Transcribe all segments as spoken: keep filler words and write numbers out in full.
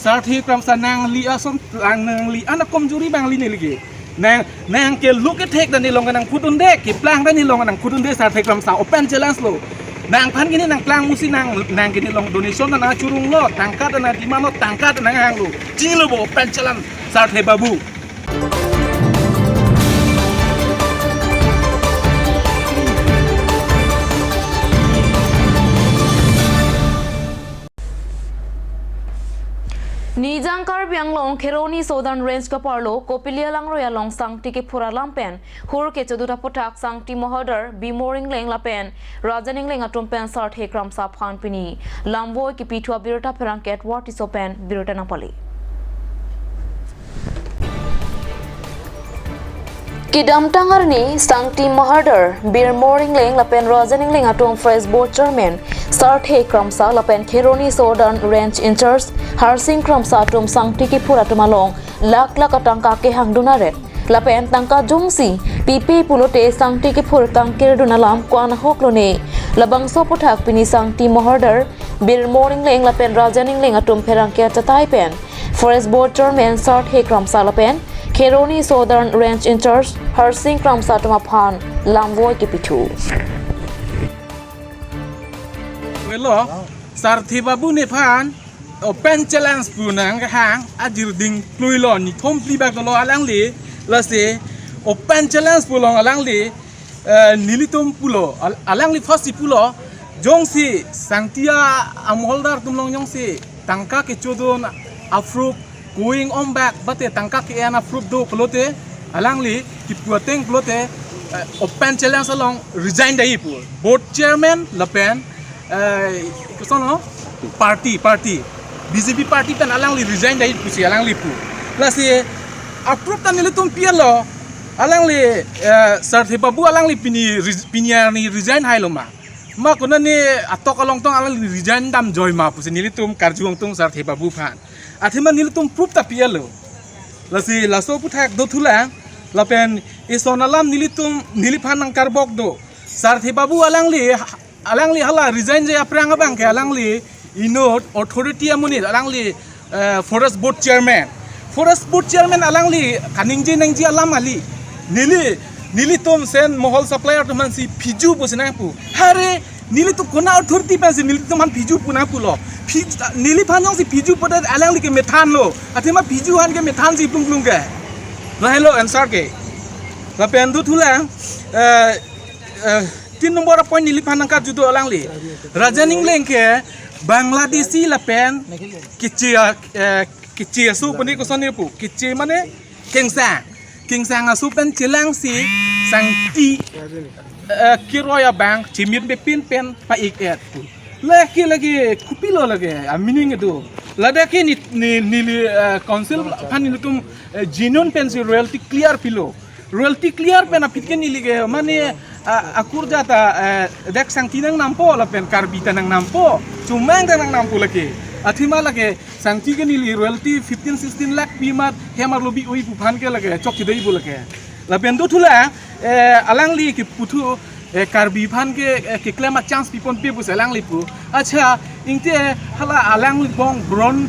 Sarthe Kramsa, nangli ason, nang, nangli an akomjuri abang neli neli ke. Nang, nang ke lo kethek ta nelong nangpudunde, keplang ta nelong nangpudunde, Sarthe Kramsa, open challenge lo. Nangphan ke ne nangplang musi nang, nang ke nelong donation ta nangchurunglo, tangka ta nangdemandlo, tangka ta nanghanglo. Chinglo bo, open challenge, Sarthe Babu. Nijang Karbi Anglong Kheroni Southern Range kaparlo Kopili alangroi along sangti kephur alam pen hur kechodut aputhak sangti Mahadar, Birmor Engleng lapen Rajan Engleng atum pen Sarthe Kramsa aphan pini lamvoi kepithu abirta pherangke Edward Tisso pen birta nangpale. Kedamtang arni sangti Mahadar, Birmor Engleng lapen Rajan Engleng atum Forest Board Chairman Sarthe Kramsa lapen Kheroni Southern Range in-charge Harsing Kramsa atum sangti kephur atum along lakh lakh atangka kehangdun aret lapen tangka jongsi pipe pulote sangti kephur kangkirdun alam ko-an ahok lone. Labangso aputhak pini sangti Mahadar, Birmor Engleng lapen Rajan Engleng atum pherangke achatai pen Forest Board Chairman Sarthe Kramsa lapen Kheroni Southern Range in-charge Harsing Kramsa atum aphan lamvoi kepithu. Well, Sarthe Babu nephan open challenge pu nangkehang ajir ding kluilo, nithom phli bak dolo alangli, lasi open challenge pu along alangli, eh, nelitum pulo, al-, alangli first si pulo, jongsi sangti a-Mahaldar atum along jongsi tangka kechodun a-proof, going on back, bate tangka ke-en a-proof do pulote, alangli kipu ateng pulote, eh, open challenge along resign dai pu. Board chairman lapen, eh, koson lo? Party, party. B J P party pen alangli resign dai pusi alangli pu. Lasi a-proof ta nelitum pilo, alangli, eh, Sarthe Babu alangli pini res-, pini arni resign hailo ma. Ma konane atok along tong alangli resign damjoi ma pusi nelitum karju ongtung Sarthe Babu aphan. Athema nelitum proof ta pilo. Lasi laso aputhak dothulang, lapen ison alam nelitum neliphan nangkarbok do. Sarthe Babu alangli, alangli hala resign je aphrang abang ke alangli inut authority amonit, alangli, eh, Forest Board Chairman. Forest Board Chairman alangli kaningje nangji alam kali. Neli, nelitum sen Mahal supplier atum aphansi phiju pusi nangpu. Hare, nelitum kona authority pensi nelitum aphan phiju pu nangpulo. Phij-, neliphan jongsi phiju pudet alangli ke methanlo. Athema phiju aphan ke methansi plung plung ke. Lahelo answer ke. Lapen dothulang, eh, eh, tin nombor a-point neliphan nangkarju do alangli. Rajan Engleng ke Bangladeshi lapen keche, eh, keche aso pu ne koson ne pu. Keche mane kengsang. Kengsang aso pen chelangsi sangti, eh, keroi abang chimit bepin pen pa-ik-et pu. Lake lake kopilo lake a-meaning do. Ladak ke ne, ne, neli, eh, council aphan nelitum, eh, genuine pensi royalty clear pilo. Royalty clear pen aphi ke neli ke mane, ah, akurja ta, eh, dak sangti nangnampo lapen Karbi ta nangnampo, Chomang ta nangnampo lake. Athema lake sangti ke neli royalty fifteen sixteen lakh pi amat hem arlo bi-oi pu aphan ke lake chokche dai pu lake. Lapen dothulang, eh, alangli keputhu, eh, Karbi aphan ke, eh, keklem a-chance piponpe pusi alangli pu. Accha, ingte hala alangli bong Bron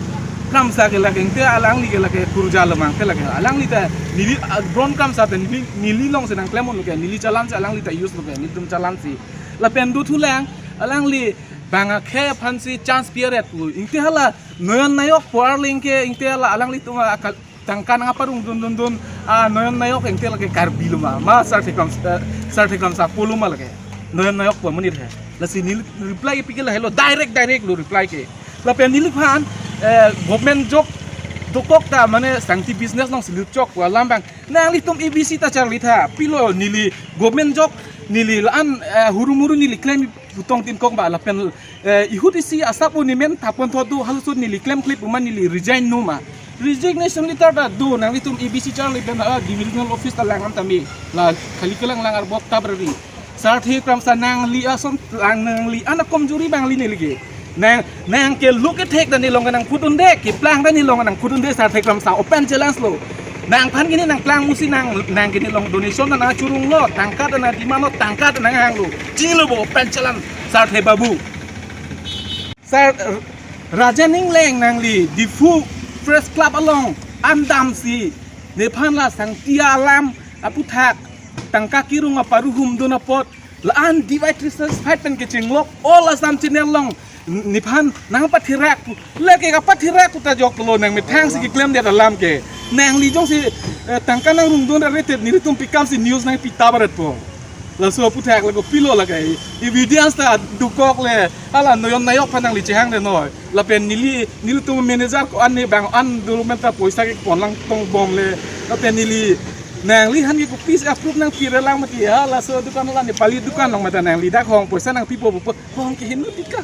Kramsa ke lake, ingte alangli ke lake kurja lomang ke lake. Alangli ta neli, ah, Bron Kramsa ta neli, neli alongsi nangklem un lo ke, neli challan si alangli ta use lo ke, nelitum challan si. Lapen dothulang, alangli bang akhei aphansi chance pi-et pu. Ingte hala Noyon Nayok pu arleng ke, ingte hala alanglitum akal tangka nangparung dun dun dun, ah, Noyon Nayok ingte lake Karbi lo ma, ma Sarthe Kram, eh, Sarthe Kramsa pulo ma lake. Noyon Nayok pu amonit he. Lasi neli reply pi ke lahelo, direct direct lo reply ke. Lapen neliphan, eh, government job dokok ta mane sangti business alongsi lut chok pu alam abang. Nanglitum A B C ta charli tha, pilo neli government job neli la-an, eh, huru muru neli klem pu tongtin kok ba lapen, eh, ihut isi asap un nemen thapon thot do halaso neli klemkle pu ma neli resign nu ma. Resignation letter ta do, nanglitum A B C charli pen, ah, divisional office ta lang-an tame. La khali kelang lang arbok ta brari. Sarthe Kramsa, nangli ason, nang, nangli an akomjuri abang neli neli ke. Nang, nang ke lo kethek ta nelong nangpudunde, keplang ta nelong nangpudunde, Sarthe Kramsa, open challenge lo. Nangphan ke ne nangplang musi nang, nang ke nelong donation ta nangchurunglo, tangka ta nangdemandlo, tangka ta nanghanglo. Chinglo bo, open challenge, Sarthe Babu. Sar, Rajan Engleng, nangli Diphu Press Club along an damsi nephan la sangti alam aputhak tangka kerung aparu humdun apot la-an divide resistance fight pen kechenglok All Assam Channel along nephan nangpatherak pu, lake kapatherak pu ta joklo, nangmethangsi keklemdet alam ke. Nangli jongsi eh, tangka nangrungdun arete nelitum pikam si news nangpi ta barat po. Laso aputhak lake pilo lake evidence ta dukok le, hala noyon nayok aphan nangli chehangde noi. Lapen neli, nelitum manager ko-an ne bang an dulu menta poisa kepon lang tongbom le. Lapen neli nangli aphan ke kopisi approve nangpi relang mati, ha, laso dukan la Nepali dukan along mata nangli dak hong poisa nangpipo pupo, hong ke hinu tika.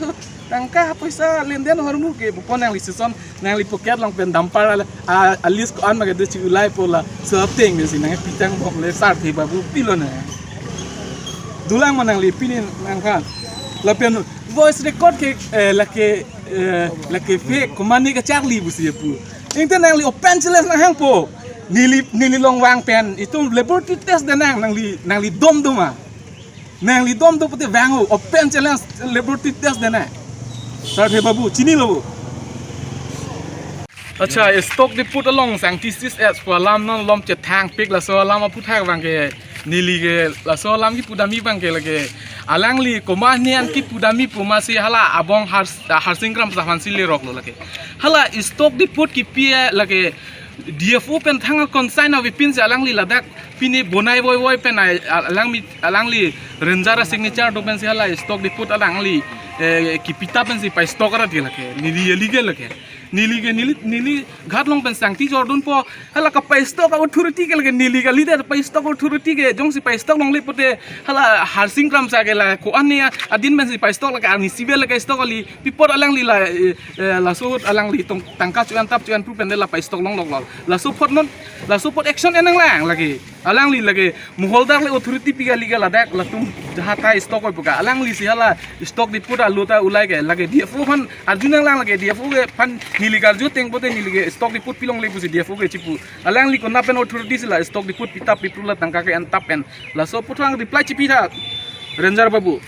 Tangka poisa lenden ahormu ke pupo nangli season nangli pocket along pen dampar ala, a, a list ko-an ma kedo chi ulai po, laso ateng si nangpitang bom le Sarthe Babu pilo na. Dolang ma nangli pini nangkhan. Lapen voice record ke eh, lake eh, lake fake, komatne kacharli pusi pu. Ingte nangli open challenge nanghangpo. Neli, neli along vang pen itum laboratory test de nang, nangli, nangli dom doma. Nangli dom do pute vang o, open challenge laboratory test de nang. Sarthe Babu, chinilo. Accha, Stock Depot along sangti sis es pu alam non lom chethangpik, laso alam aputhak vang ke neli ke laso alam kipudamji vang ke lake alangli komatne an kipudamji pu masi hala abong Har, Harsing Kramsa aphansi leroklo lake. Hala Stock Depot kipi eh lake D F O pen thang consign avepin si alangli ladak pini bonai voivoi pen ai, alangli, alangli ranger a signature do pensi hala Stock Depot alangli eh, kipita pensi pai stock arat ke lake. Neli illegal lake. Neli ke neli, neli ghat along pen sangti jordun po, hala kapai stock authority ke lake, neli kali de pai stock authority ke, jongsi pai stock longle pute hala Harsing Kramsa ke la ko-an ne adin pensi pai stock lake, arni sibe lake stock kali, pi apot alangli la eh, eh, laso ahut alangli tong tangka chuan tap chuan pu pen de la pai stock longlok lo. Laso apot non, laso apot action en nanglang lake. Alangli lake moholdar le authority pi kali ke ladak latum jahat ta stock oi pu ka. Alangli si hala Stock Depot alo ta ulai ke lake D F O aphan arju nanglang lake, D F O ke aphan neli karju ateng pute neli ke Stock Depot pilongle pusi D F O ke chipu. Alangli konat pen authority si la Stock Depot pitap pipru la tangka ke-en tap pen. Laso aputhak reply chipi tha Ranger Babu.